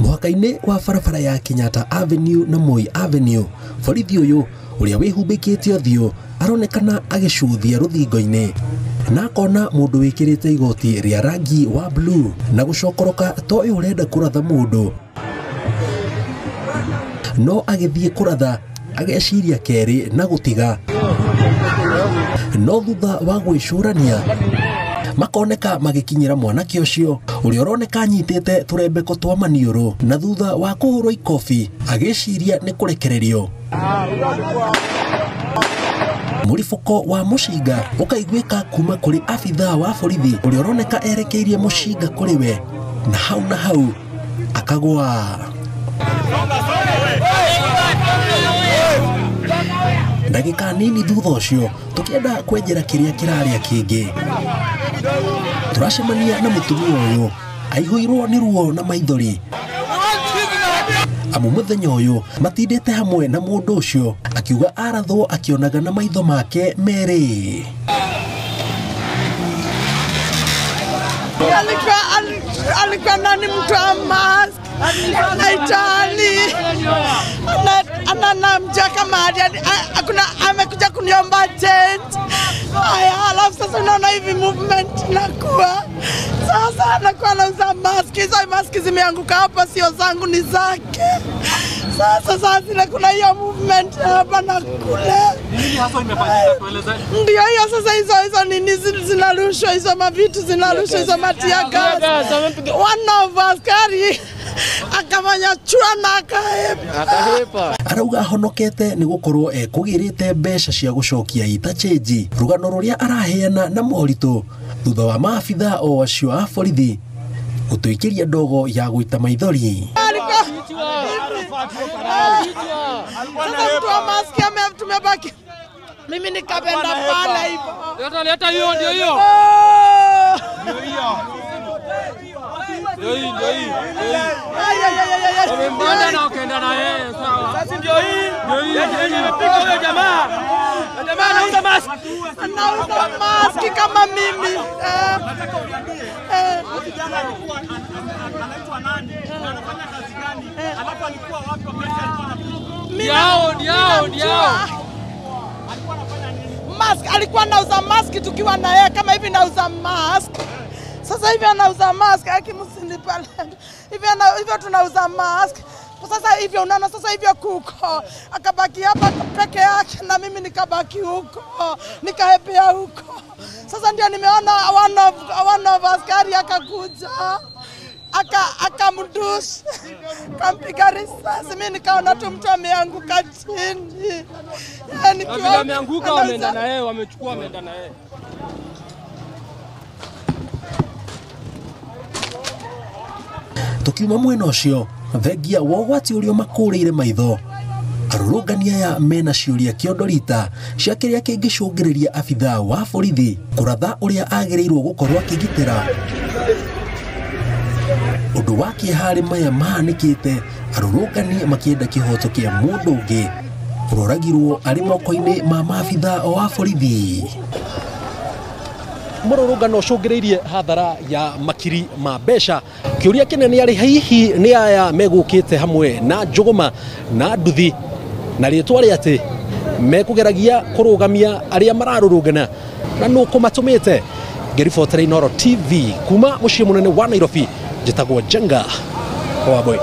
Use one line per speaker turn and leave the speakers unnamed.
Mũhaka-inĩ wa barabara ya Kenyatta Avenue na Moi Avenue, borithi ũyũ ũrĩa wĩhumbĩkĩte ũthiũ aronekana agĩcuthia rũthingo-inĩ na akona mũndũ wĩkĩrĩte igoti rĩa rangi wa blue na gũcokoroka ta ũyũ ũrenda kũratha mũndũ, no agĩthiĩ kũratha ageciria kerĩ na gũtiga, no thutha wa gwĩcũrania makoneka magĩkinyĩra mwanake ũcio ũrĩa ũroneka anyitĩte tũrembeko twa maniũrũ, na thutha wa kũhũrwo ikobi agĩciria nĩ kũrekererio. Mũribũko wa mũcinga ũkaiguĩka kuma kũrĩ abithaa wa borithi ũrĩa ũroneka erekeirie mũcinga kũrĩ we, na hau akagwa. Ndagĩka nini thutha ũcio tũkĩenda kwenjera kĩrĩa kĩrarĩa kĩngĩ, tũracemania na mũtumia ũyũ aihũirwo nĩ ruo na maithori, amu mũthenya ũyũ matindĩte hamwe na mũndũ ũcio akiuga arathwo akĩonaga na maitho make merĩ.
Alikuwa nani mtu wa mask anaitani ananamjia kama hakuna, amekuja kuniomba change. Haya, alafu sasa unaona hivi movement inakuwa sasa, anakuwa anauza mask. Hizo mask zimeanguka hapa, sio zangu, ni zake. Sasa kuna hiyo movement hapa na kule.
Nini hasa imefanyika, tueleze?
Ndio hiyo sasa, hizo nini zinarushwa, hizo mavitu zinarushwa, hizo matia gas. One of askari akamanya chua na akahepa.
Arauga ahonokete nĩ gũkorwo ekũgĩrĩte mbeca cia gũcokia ita chenji, rũgano rũrĩa araheana na moritũ thutha wa maabithaa o acio a borithi gũtũikĩria ndogo ya gũita maithori.
Sasa mtu wa maski tumebaki, mimi nikapenda pale hivyo.
Leta hiyo, ndio hiyo. Ndio hii, ndio hii. Wamembanda na wakaenda na yeye, sawa.
Sasa ndio hii. Ndio hii imepiga huyo jamaa. Jamaa anauza mask.
Anauza maski kama mimi.
Nataka uniambie. Kijana alikuwa anaitwa nani? Na anafanya kazi gani? Alafu alikuwa wapi wakati alikuwa
anapiga? Ndio.
Alikuwa anafanya nini?
Mask, alikuwa anauza maski tukiwa na yeye, kama hivi nauza mask. Sasa hivi anauza mask, akimsinipa hivi hivyo tunauza mask. Sasa hivyo unaona, sasa hivyo kuko akabaki hapa peke yake na mimi nikabaki huko, nikahepea huko. Sasa ndio nimeona one of askari akakuja akamdush kampiga risasi, mimi nikaona tu mtu ameanguka chini.
Yaani ameanguka, wameenda na yeye, wamechukua wameenda na yeye.
Tukiuma mwena ũcio thengia wa ũgwati ũrĩa makũrĩire maitho, arũrũngani aya mena ciũria kĩondorita cia kĩrĩa kĩngĩcũngĩrĩria abithaa wa borithi kũratha ũrĩa agĩrĩirwo gũkorwo akĩgitĩra. Ũndũ wa kĩeha harĩ maya mahanĩkĩte, arũrũngani makĩenda kĩhoto kĩa mũndũ ũngĩ ũroragirwo arĩ moko-inĩ ma maabithaa wa borithi. Mũrũrũngano ũcũngĩrĩirie hathara ya makiri ma mbeca. Kĩũria kĩnene arĩ hihi nĩ aya megũkĩte hamwe na njũgũma na nduthi na rĩtwa rĩa atĩ mekũgeragia kũrũgamia arĩa mararũrũngana na nũ kũmatũmĩte. Ngĩribotera Inooro TV kuma mũciĩ mũnene wa Nairobi, njĩtagwo Njenga Wambui.